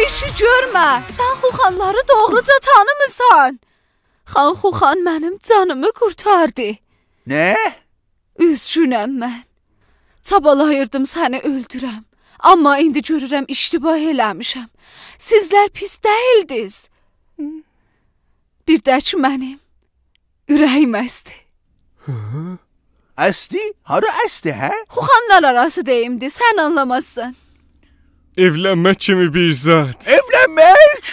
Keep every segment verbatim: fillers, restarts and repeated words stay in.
ایشی گؤرمه، سن خوخانلاری دوغروجا تانیمیسان. خان خوخان منیم جانیمی قورتاردی. نه؟ اوزگونم من. چابالاییردیم سنی اؤلدورم. آمما ایندی گؤرورم اشتباه ائله‌میشم. سیزلر پیس دئییلدینیز. بیر ده کی منیم اوره‌ییم اسدی. اسدی؟ هارا اسدی، هه؟ خوخانلار آراسی دئییمدی، سن آنلامازسان. ائولنمک کیمی بیر زاد. ائولنمک؟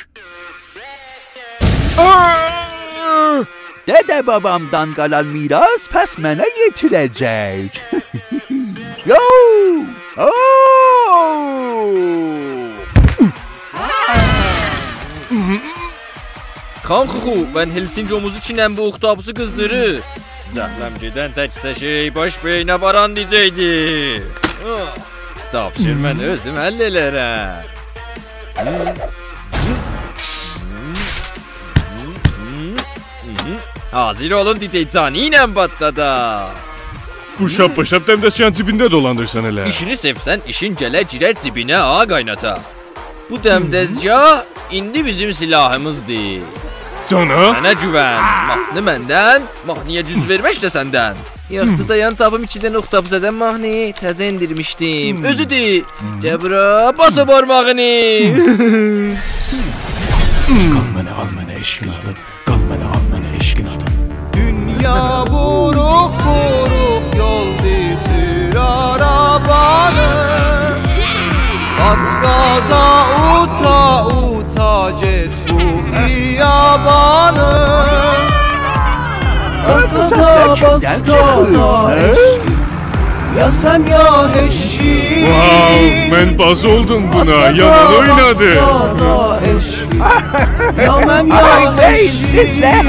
آآ! دده بابامدان قالان میراث پس منه یئتیره‌جک. یو! اوو! خان خوخو، ون هلسینگ اوموزو کینن بو اوختاپوسو قیزدیریر. زهله‌م گئدن تکجه شئی باش بئینه واران دی‌جی‌دی. تاپشیر، من اؤزوم حل ائلرم. حاضر اولون، دی‌جی جانی ایله پاتلاداق. بوشاپ بوشاپ دمدستگاهین جیبینده دولاندیرسان ائله. ایشینی سئوسن، ایشین گلر گیرر جیبینه، آقا قایناتا. بو دمدستگاه ایندی بیزیم سلاحیمیزدیر. جانا؟ منه گوون، ماهنی مندن، ماهنی‌یه جوز وئرمک ده سندن. یاخشی، دایان تاپیم ایکی دنه اوختاپوس ازم ماهنی، تازه ائندیرمیشدیم. اؤزودور. گل بورا، باس او بارماغینی. قال منه، آل منه، عشقین آدین. قال منه، آل منه، عشقین آدین. دونیا بوروق بوروق یولدور سور آرابانی. باس گازا، اوچا اوچا گئت بو خیابانی. باس گازا، باس گازا، عشقیم. یا سن یا هئچ کیم. واو، من باز اولدوم بونا، یامان اوینادی. یا من یا هئچ کیم.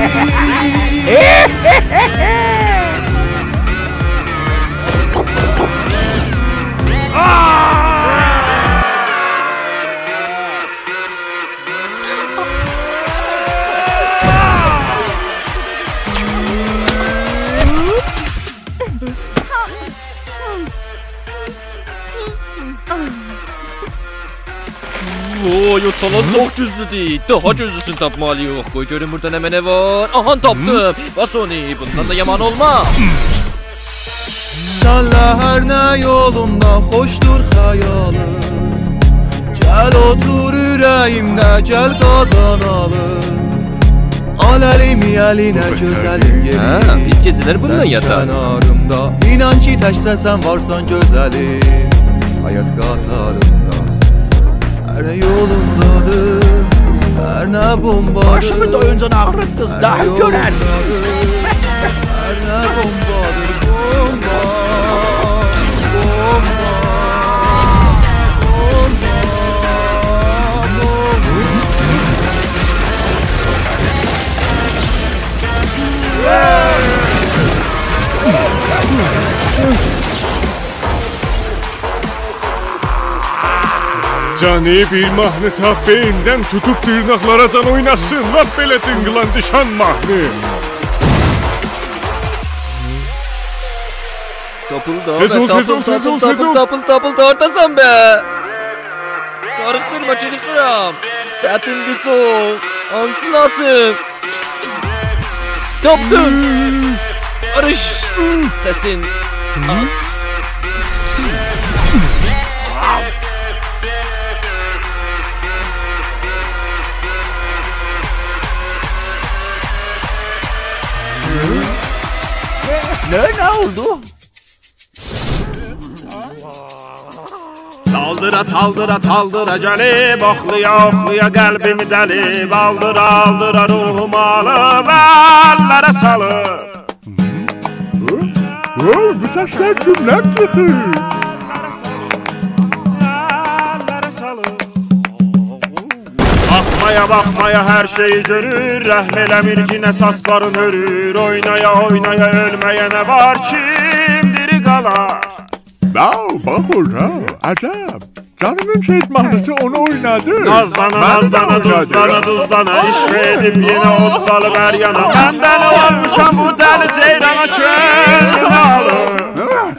وای، او چالان چوخ گوجلودور. داها گوجلوسونو تاپمالی‌ییق. قوی گؤروم بورادا نمنه وار. آهان، تاپدیم. باس اونو، بوندان دا یامان اولماز. سنله هر نه یولومدا خوشدور خیالیم. گل اوتور اوره‌ییمده، گل قازانالیق. آل الیمی الینه، گؤزلیم یئریم. هه، بیز گئجه‌لر بونونلا یاتاق. سن کناریمدا، اینان کی تکجه سن وارسان گؤزلیم. حیات قاتاریمدا، هر نه یولومدادیر، هر نه بومبادیر. باشیمی دویونجا آغریتدینیز، داها گؤررسینیز. هر نه بومبادیر، بومبا، بومبا، بومبا، بومبا. جانی، بیر ماهنی تاپ، بئییندن توتوب دیرناقلاراجان اویناسین. لاپ بئله دینقیلان دیشان ماهنی. تاپیلدی، تئز اول، تاپیلدی، تئز اول، تئز اول، تئز اول. تاپیلدی، تاپیلدی، تاپیلدی، هارداسان به؟ قاریخدیرما، قیریخیرام. چتیندیر چوخ. هانسینی آچیم؟ تاپدیم. قاریش. سسین آچ. نه، نه اولدو؟ چالدیرا، چالدیرا، چالدیرا گلیب، اوخلویا، اوخلویا قلبیمی دلیب، آلدیرا، آلدیرا روحومو آلیب، اللره سالیب. او، او، بو سسلر کیمدن چیخیر؟ باخمایا، باخمایا هر شئیی گؤرور، رحم ائله‌میر کی نه ساچلارین اؤرور، اوینایا، اوینایا اؤلمه‌یه نه وار، کیم دیری قالار؟ واو، باخ اورا، عجب. جانیمین شهید ماهنی‌سی اونو اوینادی. نازلانا، نازلانا، دوزلانا، دوزلانا، عشق ائدیب یئنه اود سالیب هر یانا. مندن اولموشام بو دلی جئیرانا، کؤنلومو آلیر.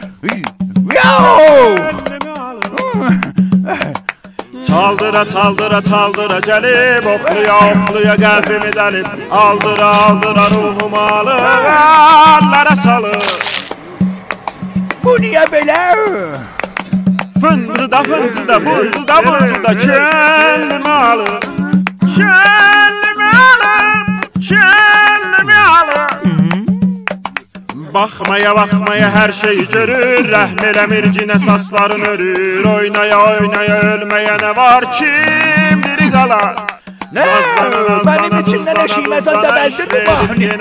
یوخ! چالدیرا، چالدیرا، چالدیرا گلیب، اوخلویا، اوخلویا قلبیمی دلیب. آلدیرا، آلدیرا روحومو آلیب، اللره سالیب. بو نییه بئله؟ فینجیدا، فینجیدا، بونجودا، بونجودا، کؤنلومو آلیب. کؤنلومو آلیب، کؤنلومو آلیب. باخمایا، باخمایا هر شئیی گؤرور، رحم ائله‌میر، یئنه ساچلارین اؤرور. اوینایا، اوینایا اؤلمه‌یه نه وار، کیم دیری قالار؟ نه؟ منیم ایچیمدن ائشیگیمه‌جن دبلدیر بو ماهنی. هه؟